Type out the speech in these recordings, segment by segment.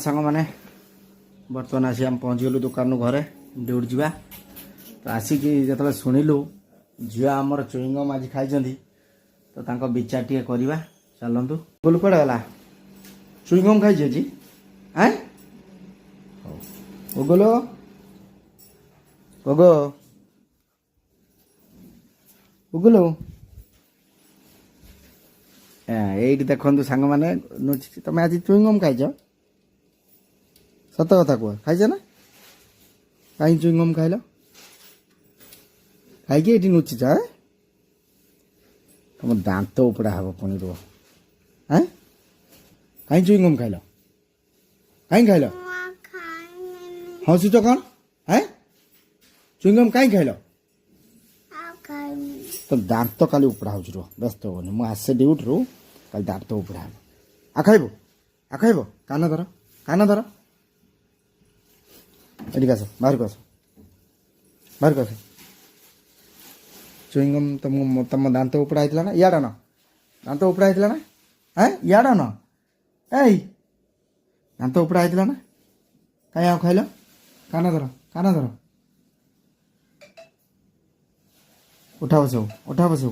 ସାଙ୍ଗମାନେ, ବର୍ତ୍ତମାନ ଆସି ଆମେ ପହଞ୍ଚିଗଲୁ ଦୋକାନରୁ ଘରେ, ଡ୍ୟୁଟି ଯିବା। ତ ଆସିକି ଯେତେବେଳେ ଶୁଣିଲୁ ଝିଅ ଆମର ଚୁଇଙ୍ଗମ୍ ଆଜି ଖାଇଛନ୍ତି, ତ ତାଙ୍କ ବିଚାର ଟିକେ କରିବା। ଚାଲନ୍ତୁ। ଗୋଲୁ କୁଆଡ଼େ ଗଲା? ଚୁଇଙ୍ଗମ୍ ଖାଇଛି ଆଜି? ଆଁ, ହଉ। ଓ ଗୋଲୁ, ଓଗୋ, ଓଗୋଲୁ। ଏଇଠି ଦେଖନ୍ତୁ ସାଙ୍ଗମାନେ, ଲୁଚିଛି। ତମେ ଆଜି ଚୁଇଙ୍ଗମ୍ ଖାଇଛ? ସତ କଥା କୁହ, ଖାଇଛ ନା? କାହିଁ ଚୁଇଙ୍ଗମ୍ ଖାଇଲ? ଖାଇକି ଏଇଠି ଲୁଚିଛ? ଆଁ, ତମ ଦାନ୍ତ ଉପଡ଼ା ହବ ପୁଣି, ରୁହ। ଆଁ, କାହିଁ ଚୁଇଙ୍ଗମ୍ ଖାଇଲ? କାହିଁ ଖାଇଲ? ହସୁଛ କ'ଣ? ଆଁ, ଚୁଇଙ୍ଗମ୍ କାହିଁ ଖାଇଲ? ତ ଦାନ୍ତ କାଲି ଉପଡ଼ା ହେଉଛି, ରୁହ, ବ୍ୟସ୍ତ ହୁଅନି। ମୁଁ ଆସେ ଡ୍ୟୁଟିରୁ, କାଲି ଦାନ୍ତ ଉପଡ଼ା ହେବ। ଆଉ ଖାଇବ? ଆଉ ଖାଇବ? କାନ ଧର, କାନ ଧର। ଏଠିକି ଆସ, ବାହାରକୁ ଆସ, ବାହାରକୁ ଆସ। ଚୁଇଙ୍ଗମ୍ ତମ ତମ ଦାନ୍ତ ଉପଡ଼ା ହେଇଥିଲା ନା? ଇଆଡ଼ ନା, ଦାନ୍ତ ଉପଡ଼ା ହେଇଥିଲା ନା? ଆଁ, ଇଆଡ଼ ନା। ଏଇ, ଦାନ୍ତ ଉପଡ଼ା ହେଇଥିଲା ନା? କାହିଁ ଆଉ ଖାଇଲ? କାନ ଧର, କାନ ଧର। ଉଠା ବସବୁ, ଉଠା ବସବୁ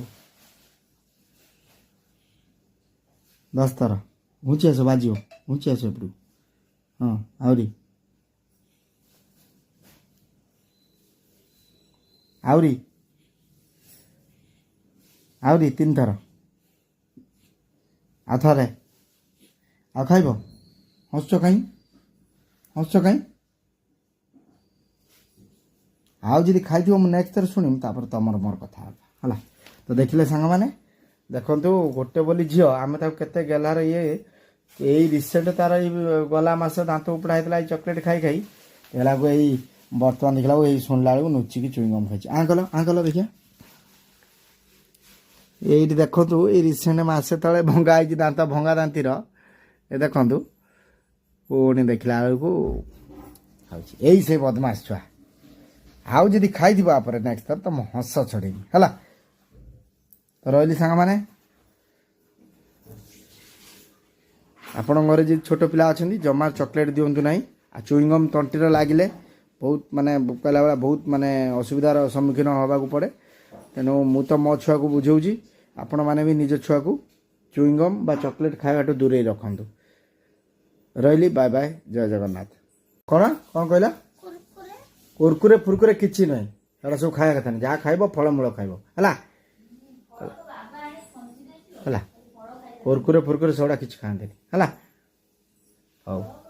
10 ଥର। ଘୁଞ୍ଚି ଆସ, ବାଜିବ, ଘୁଞ୍ଚି ଆସ ଏପଟକୁ। ହଁ, ଆହୁରି, ଆହୁରି, ଆହୁରି ତିନି ଥର। ଆଉ ଥରେ। ଆଉ ଖାଇବ? ହସୁଛ କାହିଁ? ହସୁଛ କାହିଁ? ଆଉ ଯଦି ଖାଇଥିବ, ମୁଁ ନେକ୍ସଟ ଥର ଶୁଣିବି, ତାପରେ ତମର ମୋର କଥା ହେବା, ହେଲା? ତ ଦେଖିଲେ ସାଙ୍ଗମାନେ, ଦେଖନ୍ତୁ, ଗୋଟେ ବୋଲି ଝିଅ, ଆମେ ତାକୁ କେତେ ଗେହ୍ଲାର ଇଏ। ଏଇ ରିସେଣ୍ଟ ତାର ଏଇ ଗଲା ମାସ ଦାନ୍ତ ଉପଡ଼ା ହେଇଥିଲା ଏଇ ଚକୋଲେଟ୍ ଖାଇ ଖାଇ। ଦେଖିଲାକୁ ଏଇ ବର୍ତ୍ତମାନ ଦେଖିଲାକୁ ଏଇ ଶୁଣିଲା ବେଳକୁ ଲୁଚିକି ଚୁଇଙ୍ଗମ୍ ଖାଇଛି। ଆଁ କଲ, ଆଁ କଲ, ଦେଖିଆ। ଏଇଠି ଦେଖନ୍ତୁ, ଏଇ ରିସେଣ୍ଟ ମାସେ ତଳେ ଭଙ୍ଗା ହେଇଛି ଦାନ୍ତ, ଭଙ୍ଗା ଦାନ୍ତିର ଏ ଦେଖନ୍ତୁ। ପୁଣି ଦେଖିଲା ବେଳକୁ ଖାଉଛି। ଏଇ ସେଇ ବଦମାସ ଛୁଆ। ଆଉ ଯଦି ଖାଇଥିବ ପରେ ନେକ୍ସଟ ଥର, ତମ ହସ ଛଡ଼େଇବି, ହେଲା? ତ ରହିଲି ସାଙ୍ଗମାନେ। ଆପଣଙ୍କ ଘରେ ଯଦି ଛୋଟ ପିଲା ଅଛନ୍ତି, ଜମା ଚକୋଲେଟ୍ ଦିଅନ୍ତୁ ନାହିଁ। ଆଉ ଚୁଇଙ୍ଗମ୍ ତଣ୍ଟିରେ ଲାଗିଲେ ବହୁତ ମାନେ କହିଲା ଭଳିଆ ବହୁତ ମାନେ ଅସୁବିଧାର ସମ୍ମୁଖୀନ ହେବାକୁ ପଡ଼େ। ତେଣୁ ମୁଁ ତ ମୋ ଛୁଆକୁ ବୁଝାଉଛି, ଆପଣମାନେ ବି ନିଜ ଛୁଆକୁ ଚୁଇଙ୍ଗମ୍ ବା ଚକୋଲେଟ୍ ଖାଇବାଠୁ ଦୂରେଇ ରଖନ୍ତୁ। ରହିଲି, ବାଏ ବାଏ, ଜୟ ଜଗନ୍ନାଥ। କ'ଣ କ'ଣ କହିଲା? କୁରକୁରେ ଫୁରକୁରେ କିଛି ନାହିଁ, ସେଟା ସବୁ ଖାଇବା କଥା ନାହିଁ। ଯାହା ଖାଇବ ଫଳମୂଳ ଖାଇବ, ହେଲା? ହେଲା, କୁରକୁରେ ଫୁରକୁରେ ସେଗୁଡ଼ା କିଛି ଖାଆନ୍ତିନି, ହେଲା? ହଉ।